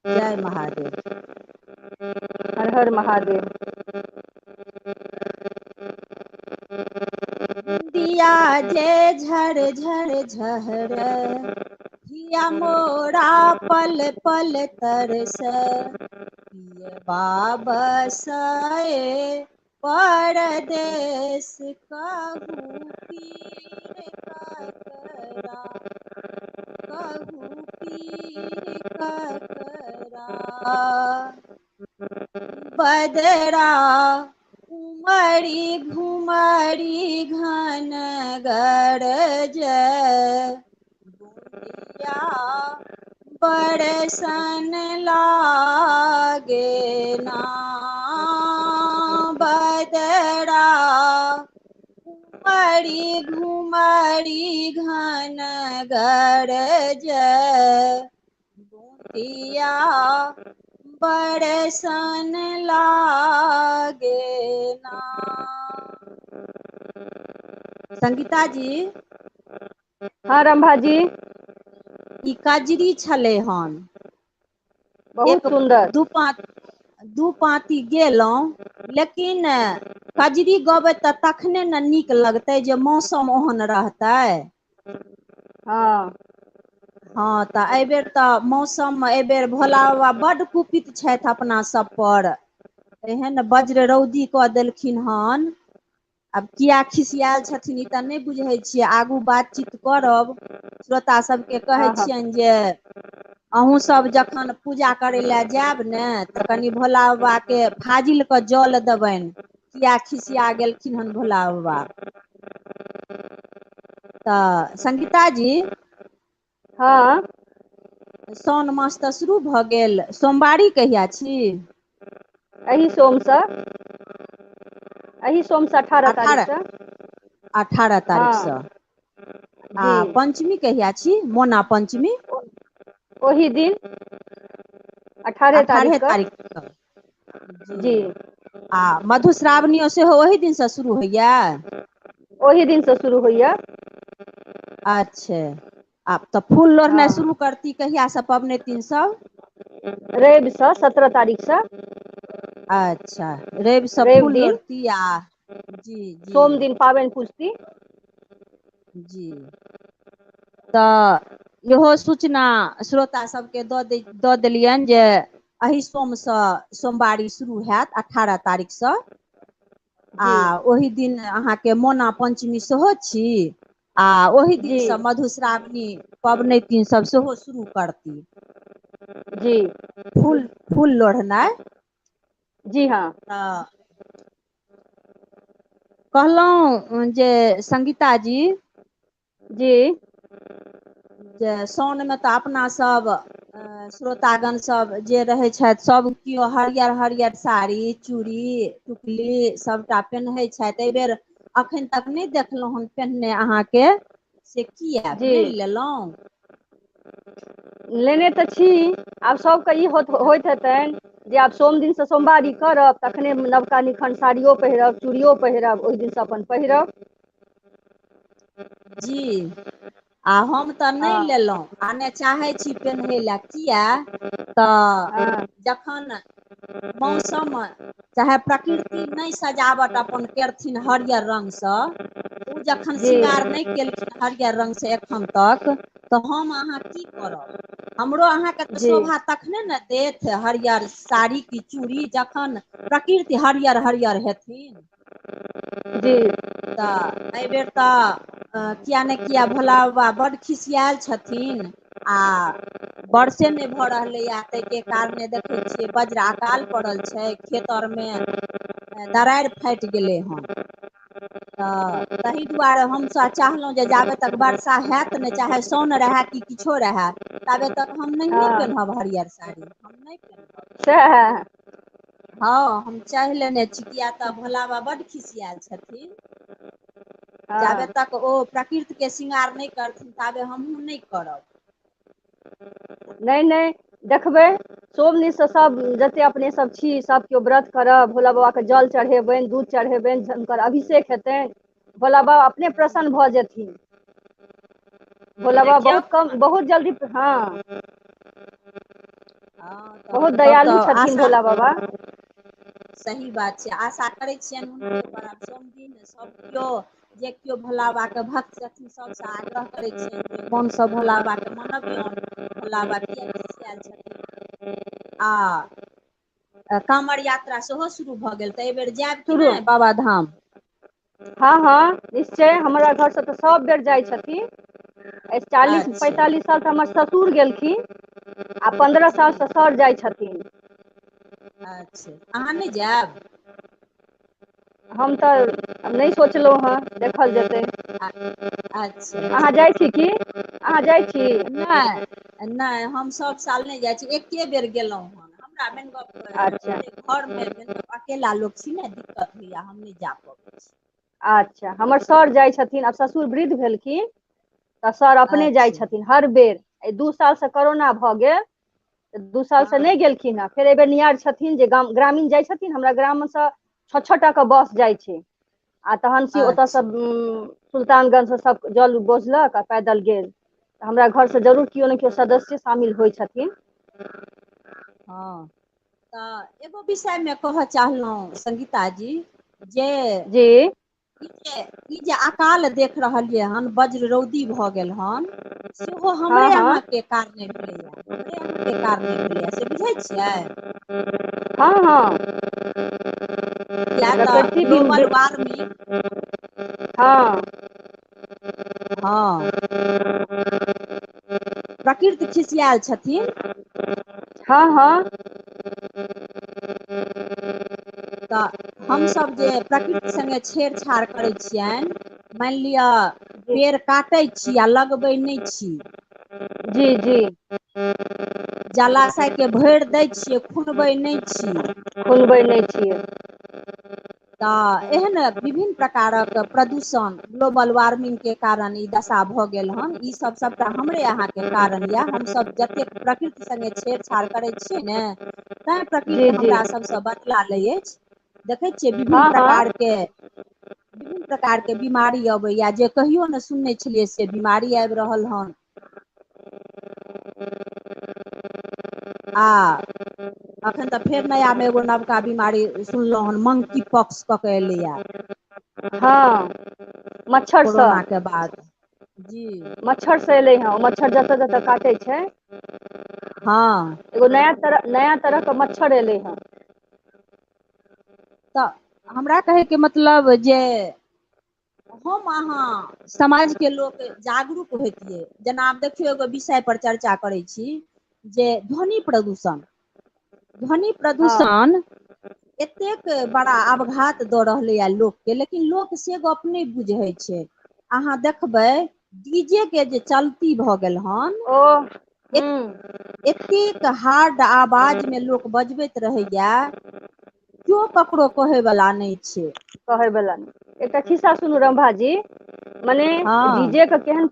जय महादेव। हर हर महादेव। दिया जे झर झर झहर, हिया मोरा पल पल तरस, पियबा बसए परदेस, कहू पीर ककरा, कहू पीर ककरा। बदरा उमरी घुमरी घन गरज, बुंदिया बरसन लागे ना। बदरा उमरी घुमरी घन गरज, बुंदिया बरसन लागे ना। संगीता जी। हाँ रंभा जी। ई कजरी छलै हन। बहुत सुंदर। दू पाँती गेलहुँ, लेकिन कजरी गबै तऽ तखने ने नीक लगतै जे मौसम ओहन रहतै। हँ हँ, तऽ एहिबेर तऽ मौसम, एहिबेर भोला बाबा बड्ड कुपित छथि अपना सब पर, एहन बज्र रौदी कऽ देलखिन हन। आब किया खिसियाल छथिन ई तऽ नहि बुझै छियै, आगू बातचीत करब। श्रोता सबके कहै हँ हँ छियनि जे अहूँ सब जखन पूजा करय लए जायब ने तऽ कनि भोला बाबाके फाजिल कऽ जल देबनि, किया खिसिया गेलखिन हन भोला बाबा। तऽ संगीता जी। हँ। साओन मास तऽ शुरू भऽ गेल, सोमवारी कहिया छी? एहि सोमसँ, एहि सोमसँ 18 अठारह तारीखसँ। 18 हँ तारीखसँ। आ जी। पञ्चमी कहिया छी, मोना पञ्चमी? ओहि दिन 18 अठारहे तारीखके। तारीखके। जी। आ मधुश्रावणियो सेहो ओहि दिनसँ शुरू होइया? ओहि दिनसँ शुरू होइया। अच्छे, आब तऽ फूल लोढ़नाइ हँ शुरू करती कहियासँ पबनैतिन सब? रविसँ, 17 तारीखसँ। अच्छा, रविसँ रवि फूल दिन लोढ़ती आ जी जी। सोम दिन पाबनि पुजती। जी। तऽ इहो सूचना श्रोता सबके दऽ देलियनि जे एहि सोमसँ सोमवारी शुरू हैत 18 तारीखसँ। आ जी ओहि दिन अहाँके मोना पञ्चमी सेहो छी। आ ओहि जी दिनसँ मधुश्रावणी पबनैतिन सब सेहो शुरू करती। जी। फूल फूल लोढ़नाइ। जी हँ। तऽ कहलहुँ जे संगीता जी। जी। जे साउनमे तऽ अपनासभ श्रोतागण सब जे रहै छथि सभ केओ हरियर हरियर साड़ी, चूड़ी, टिकली सभटा पेन्है छथि। एहिबेर अखन तक नहि देखलहुँ हन पेन्हने अहाँके, से किया जी नहि लेलहुँ? लेने तऽ छी, आब सभके ई होइत हेतनि जे आब सोम दिनसँ सोमवारी करब तखने नवका निखन साड़ियो पहिरब, चूड़ियो पहिरब, ओहि दिनसँ अपन पहिरब। जी। आ हम तऽ नहि हँ लेलहुँ आ नहि चाहै छी पेन्है लए। किया तऽ हँ जखन मौसम चाहे प्रकृति नहि सजावट अपन करथिन हरियर रंगसँ, ओ जखन जी शृंगार नहि केलखिन हरियर रंगसँ एखन तक, तऽ हम अहाँ की करब। हमरो अहाँके तऽ जी शोभा तखने ने देत हरियर साड़ी की चूड़ी, जखन प्रकृति हरियर हरियर हेथिन। जी। तऽ एहिबेर तऽ किया ने किया भोला बाबा बड्ड खिसियाल छथिन आ वर्षे नहि भऽ रहलैए ताहिके कारणे देखैत छियै बज्र अकाल पड़ल छै। खेत आरमे दरारि फाटि गेलै हन। तऽ ताहि दुआरे हमसभ चाहलहुँ जे जाबे तक वर्षा होयत नहि, चाहे साउन रहए कि किछो रहए, ताबे तक हम नहिए हँ पेन्हब हरियर साड़ी, हम नहि पेन्हब। सएह। हँ, हम चाहि लेने छी किया तऽ भोला बाबा बड्ड खिसियाल छथिन। जाबे हँ तक ओ प्रकृतिके शृंगार नहि करथिन ताबे हमहूँ नहि करब। नहि नहि, देखबै सोम दिनसँ सभ जते अपने सब छी सभ केओ व्रत करब, भोला बाबाके जल चढ़ेबनि, दूध चढ़ेबनि, हुनकर अभिषेक हेतनि। भोला बाबा अपने प्रसन्न भऽ जेथिन। भोला बाबा देखियौ बहुत कम बहुत जल्दी हँ। हँ तऽ बहुत तब दयालु तऽ छथिन आशा भोला बाबा। सही बात छै आशा करै छियनि हुनके पर आब सोम दिन सभ कियो जे केओ भोला बाबाके भक्त छथिन सभसँ आग्रह करै छियनि जे मोनसँ भोला बाबाके मनबियौन। भोला बाबा किया खिसियाल छथिन आ कामर यात्रा सेहो शुरू भऽ गेल तऽ एहिबेर जायब कि शुरू नहि बाबाधाम? हँ हँ निश्चय हमरा घरसँ तऽ सब बेर जाइ छथिन। चालीस अच्छा पैंतालिस साल तऽ हमर ससुर गेलखिन। आ 15 जी सालसँ सर जाइ छथिन। अच्छा अहाँ नहि जायब? हम तऽ नहि सोचलहुँ हेँ देखल जेतै। अच्छा अहाँ अच्छा जाइ छी की अहाँ जाइ छी? नहि नहि हम सभ साल नहि जाइ छी एके बेर गेलहुँ हन। हमरा मेन गप अच्छा घरमे अकेला लोक छी ने दिक्कत होइया हम नहि जा पबै छी। अच्छा हमर सर जाइ छथिन आब ससुर वृद्ध भेलखिन। तऽ सर अपने जाइ अच्छा छथिन हर बेर एहि 2 सालसँ करोना भऽ गेल। तऽ 2 सालसँ हँ नहि गेलखिन हेँ फेर एहि बेर नियार छथिन जे गाम ग्रामीण जाइ छथिन हमरा ग्रामसँ छओ छओ टा के बस जाइ छै आ तहन सिव ओतयसँ अच्छा सुल्तानगंज से सब जल बोझलक आ पैदल गेल। तऽ हमरा घरसँ जरूर केओ ने केओ सदस्य शामिल होइ छथिन। हँ तऽ एगो विषयमे कहऽ चाहलहुँ संगीता जी जे जी ई जे ई जे अकाल देख रहलियै हन बज्र रौदी भऽ गेल हन। सेहो हँ हमरे हँ अहाँके कारणे भेलैया हमरे अहाँके कारणे भेलैया से बुझै छियै? हँ हँ किया तऽ प्रकृति ग्लोबल वार्मिंग हँ हँ प्रकृत खिसियाल छथिन। हँ हँ तऽ हमसभ जे प्रकृति सङ्गे छेड़छाड़ करै छियनि। मानि लिअ जी पेड़ काटै छी आ लगबै नहि छी। जी जी जलाशयके भरि दै छियै खुनबै नहि छी। खुनबै नहि छियै। तऽ एहन विभिन्न प्रकारक प्रदूषण ग्लोबल वार्मिंगके कारण ई दशा भऽ गेल हन ईसभ सभटा हमरे अहाँके कारण यऽ हमसभ जतेक प्रकृति सङ्गे छेड़छाड़ करै छियै ने तैँ जी प्रकृति जी हमरा सभसँ बदला लै अछि। देखै छियै विभिन्न हँ हँ प्रकारके विभिन्न प्रकारके बिमारी अबैया जे कहियो ने सुनने छलियै से बिमारी आबि रहल हन। आ अखन तऽ फेर नया मे एगो नवका बीमारी सुनलहुँ हन मंकी पॉक्स कऽ के एलैया। हँ मच्छरसँ कोरोनाके बाद जी। मच्छर से एलै हँ मच्छर जतऽ जतऽ काटै छै। हँ एगो नया तरह नया तरह के मच्छर एलै हँ। तऽ हमरा कहैके मतलब जे हम अहाँ समाजके लोक जागरूक होइतियै जेना आब देखियौ एगो विषय पर चर्चा करै छी। जे ध्वनि प्रदूषण ध्वनि हँ प्रदूषण एतेक बड़ा अवघात दऽ रहलैए लोकके लेकिन लोक से गप नहि बुझै छै अहाँ देखबै डीजे के जे चलती भऽ गेल हन। ओ एक हूँ एतेक हार्ड आवाजमे लोक बजबैत रहैया। केओ ककरो कहै वला नहि छै। कहै बला नहि एकटा खिस्सा सुनू रम्भाजी मने हँ डीजे के केहन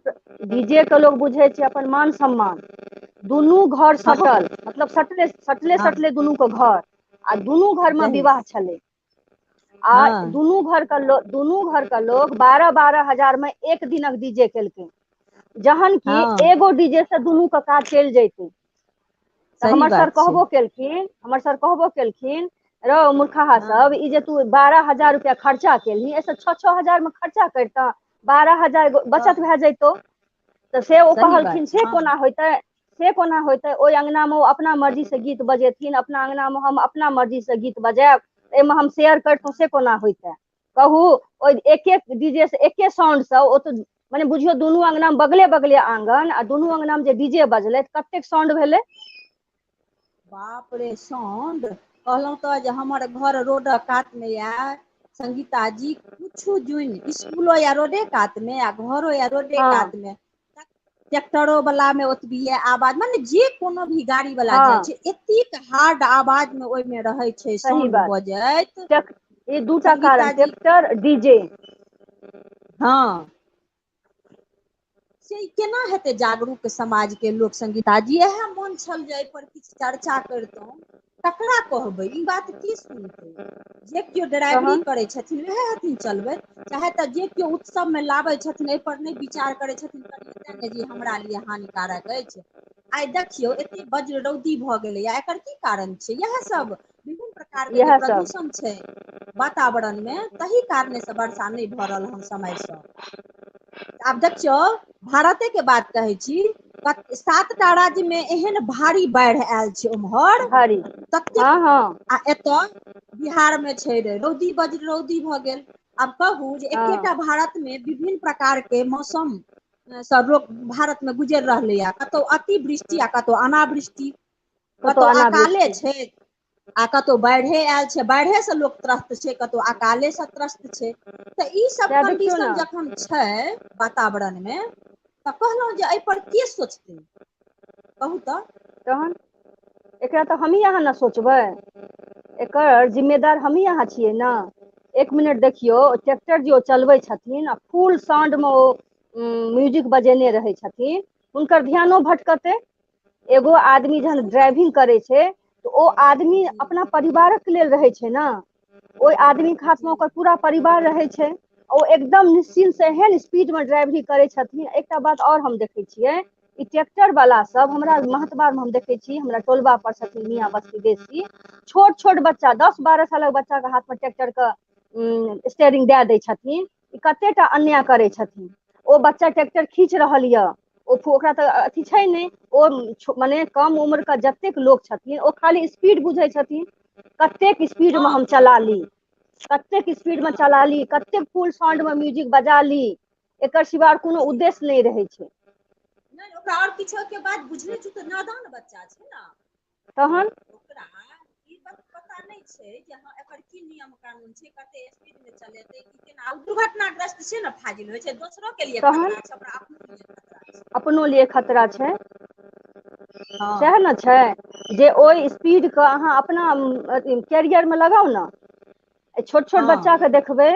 डीजे के लोग बुझै छै अपन मान सम्मान दुनू घर हँ सटल मतलब सटले सटले हँ सटले दुनू के घर आ दुनू घर मे सही विवाह छलै। आ हँ दुनू घर के दुनू घर के लोग बारह बारह हजार मे एक दिनक डीजे केलकै। जहन कि हँ एगो डीजे से दुनू के काज चलि जैतै। तऽ सही हमर सर बात छै कहबो केलखिन हमर सर कहबो केलखिन रौ मूर्खाहा हँ सब ई जे तू 12,000 रुपआ खर्चा केलही एहिसँ छओ छओ हजार मे खर्चा करितऽ 12,000 तऽ बचत भए जैतौ। तऽ से ओ सही कहलखिन बात छै से हँ कोना होइतै। से कोना होइतै ओहि अंगनामे ओ अपना मर्जीसँ गीत बजेथिन अपना अङ्गनामे हम अपना मर्जीसँ गीत बजायब। एहिमे हम शेयर करितहुँ से कोना होइतै कहू ओहि एके डीजे से एके साउंडसँ ओ तऽ मने बुझियौ दुनू अंगना मे बगले बगले आंगन आ दुनू अंगना मे जे डीजे बजलै कतेक साउंड भेलै। बाप रे साउंड कहलहुँ तऽ जे हमर घर रोडक कातमे यए। संगीता जी पूछू जुनि इसकुलो या रोडे कात मे आ घरो या रोडे हँ कात मे ट्रेक्टरो वला मे ओतबिये आवाज मने जे कोनो भी गाड़ी वाला हँ जाइ छै एतेक हार्ड आवाज मे ओहिमे रहै छै सही साउंड बात बजैत ई दूटा कारण संगीता जी ट्रैक्टर डीजे। हँ से ई केना हेतै जागरूक समाजके लोक संगीता जी इएह मोन छल जे एहिपर किछु चर्चा करितहुँ। ककरा कहबै ई बात की सुनतै? जे केओ ड्राइवरी तहन करै छथिन उएह हथिन चलबैत, चाहे तऽ जे केओ उत्सवमे लाबै छथिन एहिपर नहि विचार करै छथिन कनि एते ने जे हमरा लिए हानिकारक अछि। आइ देखियौ एते बज्र रौदी भऽ गेलैया, एकर की कारण छै? इएह सब विभिन्न प्रकार के जे इएह सब प्रदूषण छै वातावरण मे, तहि कारणे से वर्षा नहि भऽ रहल हन समयसँ। आब देखियौ भारते के बात कहै छी, सातटा राज्य मे एहन भारी बाढ़ि आयल छै उम्हर भारी। ततेक हँ हँ आ एतऽ बिहार मे छै रौदी बज्र रौदी भऽ गेल। आब कहू जे हँ एकेटा भारत मे विभिन्न प्रकार के मौसम सँ लोक भारत मे गुजरि रहलैए, कतहु अतिवृष्टि आ कतहु अनावृष्टि। कतहु कतहु अकाले अनावृष्टि। छै आ कतहु बाढ़े आयल छै, बाढ़े से लोक त्रस्त छै, कतहु अकाले से त्रस्त छै। तऽ ई सब सएह देखियौ कंडीशन ने। जखन छै वातावरण मे, तऽ कहलहुँ जे एहिपर के सोचतै? कहू तऽ। तहन एकरा तऽ हमही अहाँ ने सोचबै। एकर जिम्मेदार हमही अहाँ छियै ने। एक मिनट देखियौ, ट्रैक्टर जे ओ चलबै छथिन आ फुल साउंड मे ओ म्यूजिक बजेने रहै छथिन, हुनकर ध्यानो भटकतै। एगो आदमी जहन सही बात ड्राइविंग छै। करै छै तऽ ओ आदमी जी अपना परिवारक लेल रहै छै ने। ओहि आदमीके हाथमे जी ओकर पूरा परिवार रहै छै। ओ एकदम निश्चिन्त से एहन स्पीड मे ड्राइवरी करै छथिन। एकटा बात आओर हम देखै छियै, ई ट्रैक्टर वाला सब हमरा महतबार मे हम देखै छी, हमरा टोलबा पर छथिन मियाँ बस्ती बेसी, छोट छोट बच्चा 10-12 सालक बच्चा के हाथ मे ट्रैक्टर के स्टेयरिंग दए दै छथिन। ई कते टा अन्याय करै छथिन। ओ बच्चा ट्रैक्टर खींच रहल यऽ, ओ ओकरा तऽ अथी छै नहि, ओ मने कम उम्र के जतेक लोक छथिन ओ खाली स्पीड बुझै छथिन, कतेक स्पीड मे हँ हम चला ली, कतेक स्पीड मे हँ चला ली, कतेक फुल साउंड मे म्यूजिक बजा ली, एकर सिवा आओर कोनो जी उद्देश्य नहि रहै छै। नहि, ओकरा आओर किछो के बात बुझले छै तऽ नादान बच्चा छै ने। तहन ओकरा ई बात पता नहि छै जे हँ एकर की नियम कानून छै, कते स्पीड मे चलेतै की केना। आ दुर्घटनाग्रस्त छै ने, फाजिल होइ छै, दोसरो के लिए तहन खतरा छै, ओकरा अपनो लिए खतरा छै। अपनो लिए खतरा छै। हँ सएह ने छै जे ओहि स्पीडके अहाँ अपना कैरियरमे लगाउ ने। छोट छोट हँ बच्चा के देखबै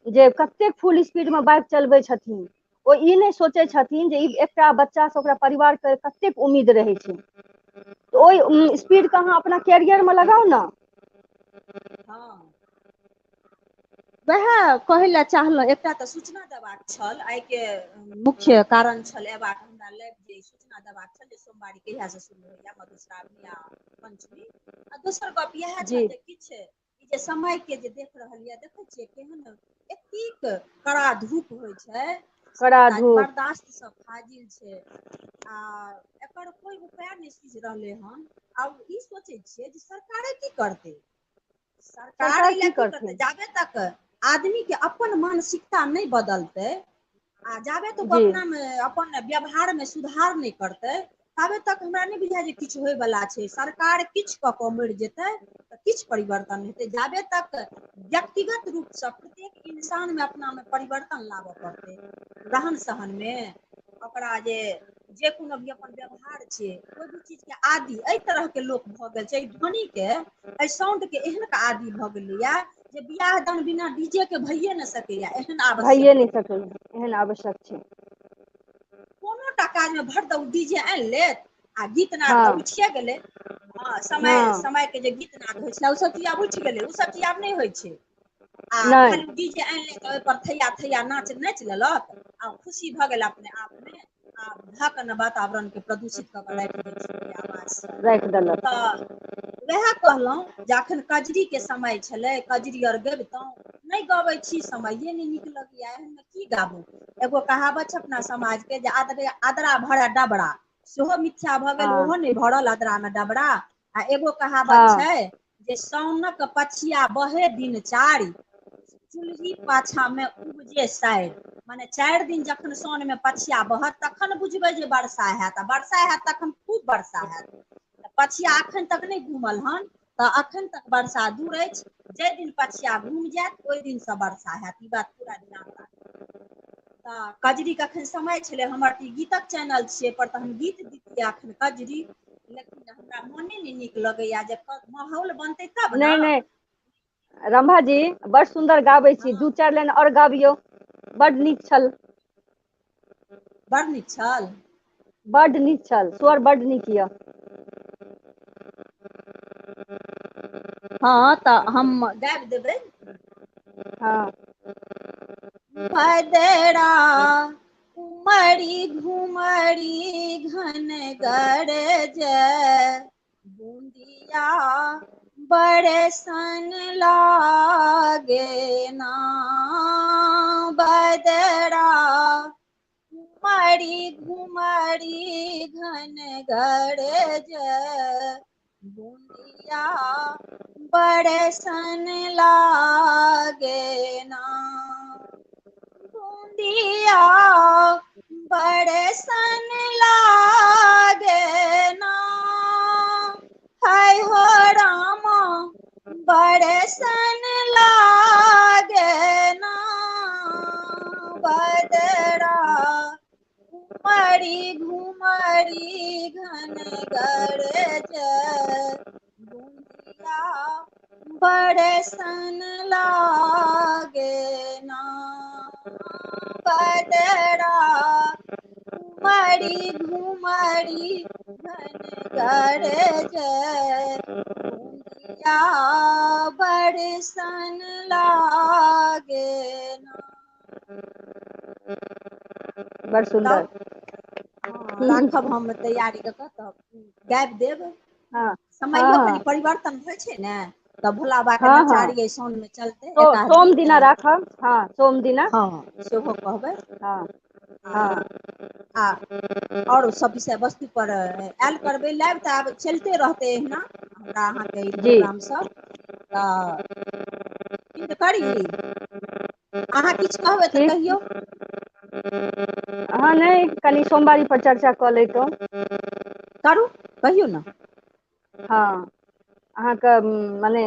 जे कतेक फुल स्पीड मे बाइक चलबै छथिन। ओ ई नहि सोचै छथिन जे ई एकटा बच्चा सँ ओकरा परिवार के कतेक उम्मीद रहै छै। तऽ ओहि स्पीडके अहाँ अपना कैरियरमे लगाउ ने। हँ, वएह कहै लए चाहलहुँ, एकटा तऽ सूचना देबाक छल, आइ के मुख्य कारण छल एबाक हमरा लाइव, जे सूचना देबाक छल जे सोमवारी कहिया से शुरू होइया मधुश्रावणी आ पंचमी। आ दोसर गप इएह जी छल जे किछु ई जे समय के जे देख रहल यऽ, देखै छियै केहन एतेक कड़ा धूप होइ छै, कड़ा संगीता जी, धूप। बर्दाश्त से फाजिल छै। आ एकर कोइ उपाय नहि सूझि रहलै हन। आब ई सोचै छियै जे सरकारे की करतै? सरकार एहि लए की करतै? जाबे तक आदमी के अपन मानसिकता नहि बदलतै आ जाबे तक जी अपनामे अपन व्यवहारमे सुधार नहि करतै, ताबे तक हमरा नहि बुझाय जे किछु होयवला छै। सरकार किछु कऽ कऽ मरि जेतै तऽ किछु परिवर्तन हेतै? जाबे तक व्यक्तिगत रूपसँ प्रत्येक इंसानमे अपनामे परिवर्तन लाबऽ पड़तै, रहन सहनमे, ओकरा जे जे कोनो भी अपन व्यवहार छै, कोइ भी चीजके आदि एहि तरहके लोक भऽ गेल छै। एहि ध्वनिके, एहि साउंड के एहन आदि भऽ गेलैया जे बियाह दान बिना डी जे के भइए नहि सकैया, एहन भइए आवश्यक नहि सकैए, एहन आवश्यक छै। कोनो टा काजमे भरि तऽ ओ डी जे आनि लेत आ गीत नाद हँ तऽ उठिये गेलै। हँ, समय हँ समय के जे गीत नाद होइ छलै ओसभ चीज आब उठि गेलै, ओसभ चीज आब नहि होइ छै। आ नहि खाली डी जे आनि ले तऽ ओहिपर थैया थैया नाच नाचि लेलक आ खुशी भऽ गेल अपने आपमे, आ धऽ कऽ ने वातावरण के प्रदूषित कऽ के राखि दै छै ओहि आवाजसँ। राखि देलक। तऽ वएह कहलहुँ जे अखन कजरी के समय छलै, कजरी आर गबितहुँ? नहि गबै छी, समये नहि नीक लगैया, एहनमे की गाबू? एगो कहावत छै अपना समाज के जे आद्रा भरे डबरा, सेहो मिथ्या भऽ गेल, हँ ओहो नहि भरल अदरा मे डबरा। आ एगो कहावत हँ छै जे साउनक पछिया बहे दिन चारि, चूल्ही पाछा मे उपजे साइर। मने 4 दिन जखन साउनमे पछिया बहत तखन बुझबै जे वर्षा हैत, आ वर्षा हैत तखन खूब वर्षा हैत। तऽ पछिया एखन तक नहि घुमल हन, तऽ एखन तक वर्षा दूर अछि। जाहि दिन पछिया घुमि जायत ओहि दिनसँ वर्षा हैत, ई बात पूरा ध्यान राखू। तऽ कजरीके एखन समय छलै, हमर तऽ ई गीतक चैनल छियै पर तऽ हम गीत दैतियै एखन कजरी, लेकिन हमरा मोने नहि नीक लगैया जे माहौल बनतै तब नहि ने। नहि, रम्भा जी बड़ सुन्दर गाबै छी, हँ दू चारि लाइन आओर गाबियौ, बड नीक छल। बड़ नीक छल। बड नीक छल, स्वर बड नीक यऽ। हँ तऽ हम गाबि देबै। हँ। बदरा उमड़ी घुमड़ी घन गरजै, बुंदिया बरसन लागे ना। बदरा उमड़ी घुमड़ी घन गरजै, बुंदिया बरसन लागे ना। बुंदिया बरसन लागे ना, हाय हो रामा बरसन लागे ना। बदरा उमड़ी घुमड़ी घन गरजै, बुंदिया बरसन लागे ना। बदरा उमड़ी घुमड़ी घन गरजै, बुंदिया बरसन लागे ना। बड़ सुन्दर। तब हँ, राखब हम तैयारी कऽ कऽ तब गाबि देब। हँ समयो हँ कनि हँ परिवर्तन होइ छै ने, तऽ भोला बाबा के हँ हँ नचारी अइ साउन मे चलतै एक आध सोम दिन दिना तऽ राखब, हँ सोम दिना। हँ, सेहो कहबै। हँ आ हँ आ आओर सब विषय वस्तु पर आयल करबै लाइब तऽ आब चलिते रहतै एहिना। हमरा अहाँके ई जी प्रोग्रामसभ तऽ बिन्द करी? अहाँ किछु कहबै तऽ ठीक। कहियौ। हँ नहि, कनि सोमवारी पर चर्चा कऽ लैतहुँ। करू, कहियौ ने। हँ, अहाँके मने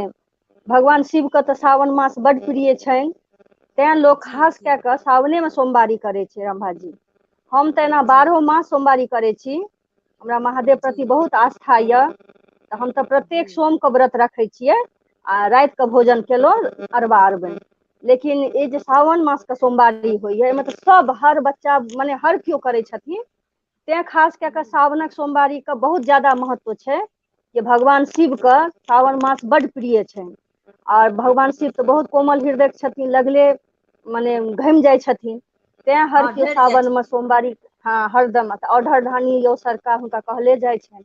भगवान शिवके तऽ सावन मास बड्ड प्रिय छनि। तें लोक जी खास जी कए कऽ सावनेमे सोमवारी करै छै रम्भाजी। हम तऽ एना जी बारहो मास सोमवारी करै छी। हमरा महादेव जी प्रति बहुत आस्था यऽ। तऽ हम तऽ जी प्रत्येक सोमके व्रत रखै छियै आ रातिकऽ भोजन केलहुँ अरबा अरबाइन। लेकिन ई जे सावन मासके सोमवारी होइया, एहिमे तऽ सब हर बच्चा मने हर केओ करै छथिन। तें खास कए कऽ हूँ सावनक सोमवारीके बहुत ज्यादा महत्व छै जे भगवान शिवके सावन मास बड्ड प्रिय छनि। आओर भगवान शिव तऽ बहुत कोमल हृदय के छथिन, लगले मने घुमि जाइ छथिन। तें हर हँ, केओ ढेर जाइ सावन छै। मे सोमवारी, हँ हरदम औढर दानी यौ सरकार हुनका कहले जाइ छनि।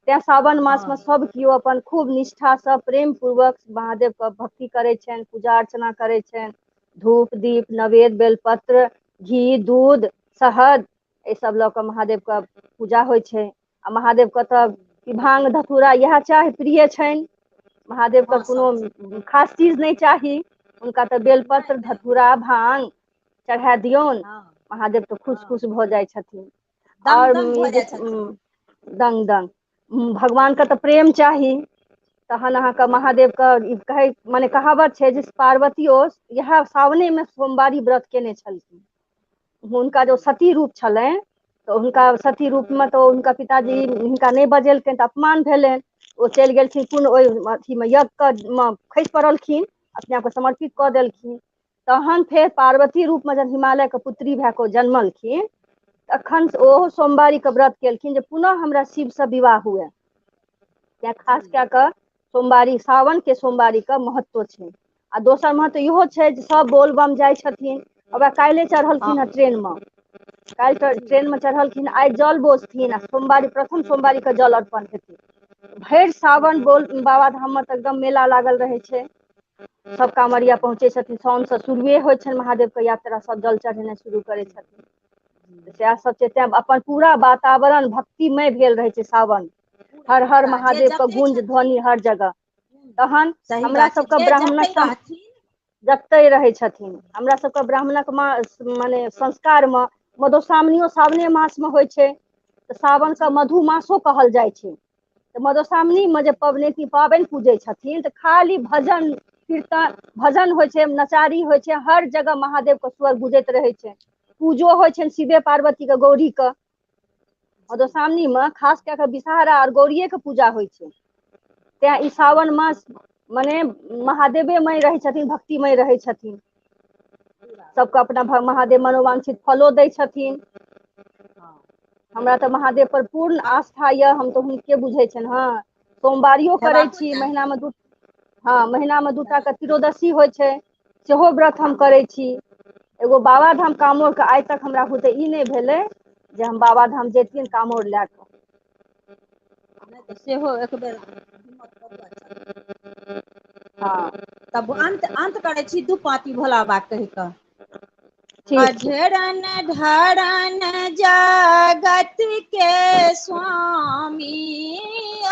तें सावन मासमे हँ सब केओ अपन खूब निष्ठासँ प्रेम पूर्वक महादेवके भक्ति करै छनि, पूजा अर्चना करै छनि। धूप दीप नवेद बेलपत्र घी दूध शहद एहिसभ लऽ कऽ महादेवके पूजा होइ छै। आ महादेवके तऽ ई भांग धतूरा इएह चाही प्रिय छनि। महादेवके हँ, कोनो सब खास चीज नहि चाही हुनका तऽ नहि बेलपत्र नहि धतूरा भांग चढ़ा दियौन, हँ महादेव तऽ खुश हँ खुश भऽ जाइ छथिन। दङ्ग आओर दङ्ग ई भऽ जे जाइ छथिन। दंग दंग भगवानके तऽ प्रेम चाही। तहन अहाँके महादेवके ई कहै मने कहावत छै जे पार्वतियो इएह सावनेमे सोमवारी व्रत केने छलखिन। हुनका जी जो सती रूप छलनि तऽ हुनका सती रूपमे तऽ हुनका पिताजी हुनका नहि बजेलकनि तऽ अपमान भेलनि। ओ चलि गेलखिन कोन ओहि अथीमे यज्ञ मे खसि पड़लखिन, अपने आपके समर्पित कऽ हँ देलखिन। तहन फेर पार्वती रूपमे जब हिमालयके पुत्री भए कऽ ओ जनमलखिन तखन ओहो सोमवारीके व्रत केलखिन जे पुनः हमरा शिवसँ विवाह हुए। तें जी खास कए कऽ सोमवारी, सावनके सोमवारीके महत्व छै। आ दोसर महत्व इहो छै जे सब बोलबम जाइ छथिन। हउवै काल्हिए हँ चढ़लखिन हेँ ट्रेन मे। काल्हि जी ट्रेन मे चढ़लखिन, आइ जल बोझथिन आ सोमवारी, प्रथम सोमवारीके जल अर्पण हेतै। भरि जी सावन बोल बाबाधाममे तऽ एकदम मेला लागल रहै छै। सब जी कांवरिया पहुँचै छथिन। साउनसँ शुरुए होइ छनि महादेवके यात्रा, सब जल चढ़ेनाइ शुरू करै जी छथिन। जी तऽ सएह सब छै। तें अपन पूरा वातावरण भक्तिमय भेल रहै छै सावन। पूरा हर हर पूरा जे महादेव के जते गूंज छथिन ध्वनि हर जगह। तहन सही हमरा बात छै, सबके जे ब्राह्मणक जतै सम रहथिन। जतहि रहै छथिन। हमरा सभके ब्राह्मणक मास मने संस्कारमे मधुश्रावणियो सावने मासमे होइ छै। तऽ सावनके जी मधुमासो कहल जाइ छै। तऽ जी मधुश्रावणीमे जे पबनैती पाबनि पूजै छथिन तऽ खाली भजन कीर्तन भजन होइ छै, नचारी होइ छै, हर जगह महादेवके स्वर गुजैत रहै छै। पूजो होइ छनि शिवे पार्वती के, गौरी के। जी मधुश्रावणीमे खास कए कऽ विषहारा आओर गौरिएके पूजा होइ छै। तें ई जी सावन मास मने महादेवेमय रहै छथिन, भक्तिमय रहै छथिन। पूरा सबके अपना महादेव मनोवांछित फलो दै छथिन। हँ हमरा तऽ महादेव पर पूर्ण आ आस्था यऽ, हम तऽ हुनके बुझै छियनि हँ। सोमवारियो करै हेबाको छी चाही। महिनामे दू हँ, महिनामे 2टा के त्रयोदशी होइ छै, सेहो व्रत हम करै छी। एगो बाबाधाम कामोर के आइ तक हमरा बुते ई नहि भेलै जे हम बाबाधाम जैतियनि कामोर लए कऽ। नहि तऽ सेहो एक बेर हिम्मत करू आ चलू। हँ। तब अन्त अन्त करै छी दू पाँती भोला बाबा कहि कऽ। ठीक छै। अढरन ढरन जगत के स्वामी,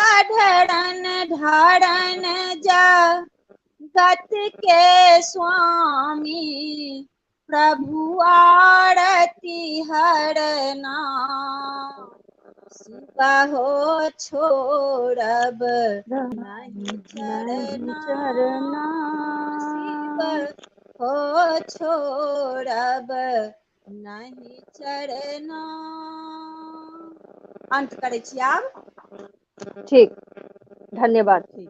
अढरन ढरन जगत के स्वामी, प्रभु आरती हरना, शिव हो छोड़ब नहीं नहीं चरना, चरना। शिव हो छोड़ब नहीं चरना। अन्त करै छी आब। ठीक, धन्यवाद। ठीक।